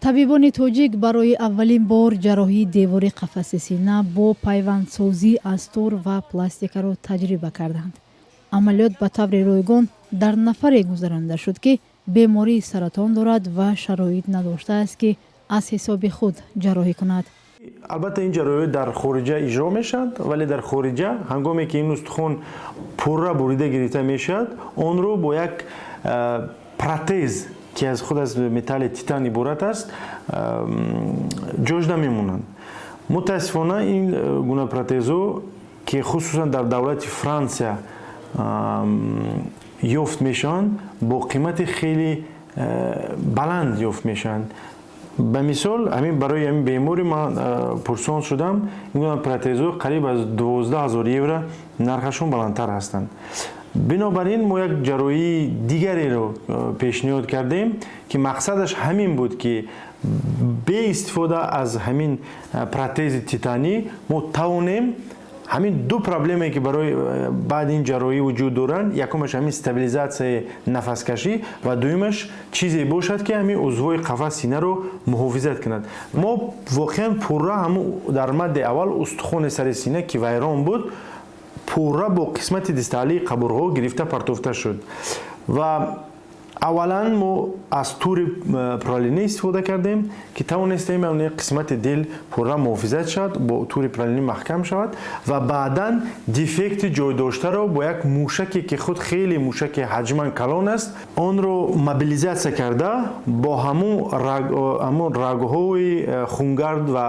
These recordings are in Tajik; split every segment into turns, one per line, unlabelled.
Табибони тоҷик барои аввалин бор ҷарроҳии девори қафаси сина бо пайвандсозӣ аз тур ва пластикаро таҷриба карданд. Амалиёт ба таври ройгон дар нафаре гузаронида шуд, ки бемории саратон дорад ва шароит надоштааст, ки аз ҳисоби худ ҷарроҳӣ кунад.
Албатта, ин ҷарроҳиҳо дар хориҷа иҷро мешаванд, вале дар хориҷа, ҳангоме ки ин устухон пурра бурида гирифта мешавад, онро бо як протез, ки аз худ аз металли титан иборат аст, ҷош намемонанд. Мутаассифона, ин гуна протезҳо, ки хусусан дар давлати Франсия ёфт мешаванд, бо қимати хеле баланд ёфт мешаванд. Ба мисол, ҳамин барои ҳамин бемори ман пурсон шудам, ин гуна протезҳо қариб аз 12 000 евро нархашон баландтар ҳастанд. Бинобар ин мо як ҷарроҳии дигареро пешниҳод кардем, ки мақсадаш ҳамин буд, ки беистифода аз ҳамин протези титанӣ мо тавонем ҳамин ду проблемае, ки барои баъди ин ҷарроҳӣ вуҷуд доранд: якумаш ҳамин стабилизатсияи нафаскашӣ ва дуюмаш чизе бошад, ки ҳамин узвҳои қафас синаро муҳофизат кунад. Мо воқеан пурра ҳамун дар мадди аввал устухони сари сина, ки вайрон буд, пурра бо қисмати дисталии қабурғаҳо гирифта партофта шуд ва аввалан мо аз тури пролине истифода кардем, ки тавонистем қисмати дил пурра муҳофизат шавад, бо тури пролине маҳкам шавад ва баъдан дефекти ҷойдоштаро бо як мушаке, ки худ хеле мушаки ҳаҷман калон аст, онро мобилизатсия карда, бо ҳамун рагҳои хунгард ва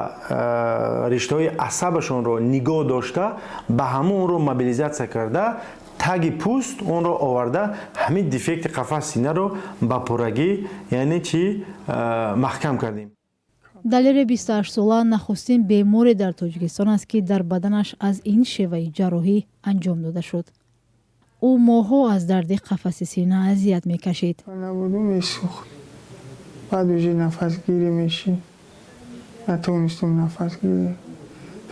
риштаҳои асабашонро нигоҳ дошта, ба ҳамун онро мобилизатсия карда, таги пӯст онро оварда, ҳамин дефекти қафас синаро ба пуррагӣ, яъне чи, маҳкам кардем.
Далери 28-сола нахустин беморе дар Тоҷикистон аст, ки дар баданаш аз ин шеваи ҷарроҳӣ анҷом дода шуд. Ӯ моҳҳо аз дарди қафаси сина азият мекашид.
Набуду месӯхт, баъд уже нафасгирӣ мешид, натавонистум нафасгирӣ.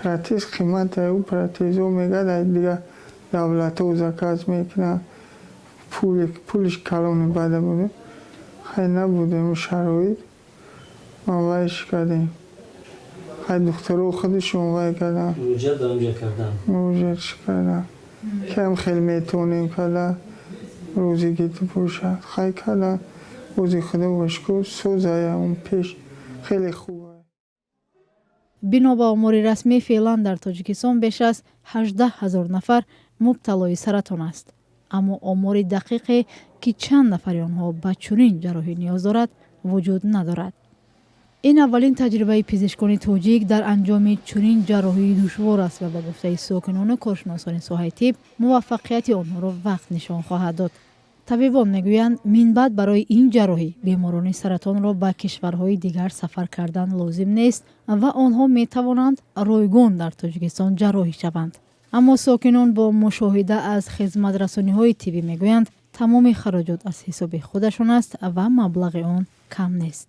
Протез қимата, ӯ протезо мегӯяд, дигар давлатҳо заказ мекунанд, пулиш калони бада буда. Хай, набудем шароит, ма вайш кардем. Хай, духтаро худашон вай карданд, муроҷиатш карданд, кам хел метавонем карда, рӯзиги бошад, хай, карданд. Рӯзи Худо шукр, созая, он пеш хеле хуб.
Бино ба омори расмӣ, феълан дар Тоҷикистон беш аз 18 ҳазор нафар мубталои саратон аст, аммо омори дақиқе, ки чанд нафари онҳо ба чунин ҷарроҳӣ ниёз дорад, вуҷуд надорад. Ин аввалин таҷрибаи пизишкони тоҷик дар анҷоми чунин ҷарроҳии душвор аст ва ба гуфтаи сокинону коршиносони соҳаи тиб, муваффақияти онҳоро вақт нишон хоҳад дод. Табибон мегӯянд, минбаъд барои ин ҷарроҳӣ беморони саратонро ба кишварҳои дигар сафар кардан лозим нест ва онҳо метавонанд ройгон дар Тоҷикистон ҷарроҳӣ шаванд. Аммо сокинон бо мушоҳида аз хизматрасониҳои тиббӣ мегӯянд, тамоми хароҷот аз ҳисоби худашон аст ва маблағи он кам нест.